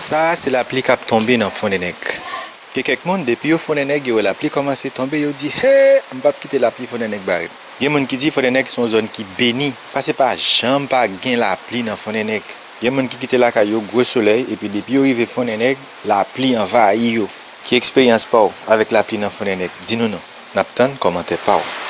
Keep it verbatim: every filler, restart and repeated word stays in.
Sa a se lapli k ap tonbe nan Fondènèg. Gen kèk moun, depi yo Fondènèg, yo wè lapli kòmanse tonbe, yo di, "He, m p ap kite lapli Fondènèg bare m." Gen moun ki di Fondènèg se yon zòn ki beni, paske pa janm pa gen lapli nan Fondènèg. Gen moun ki kite lakay yo gwo solèy, epi depi yo rive Fondènèg, lapli anvayi yo. Ki eksperyans pa w avèk lapli nan Fondènèg? Di nou non. N ap tann kòmantè pa w.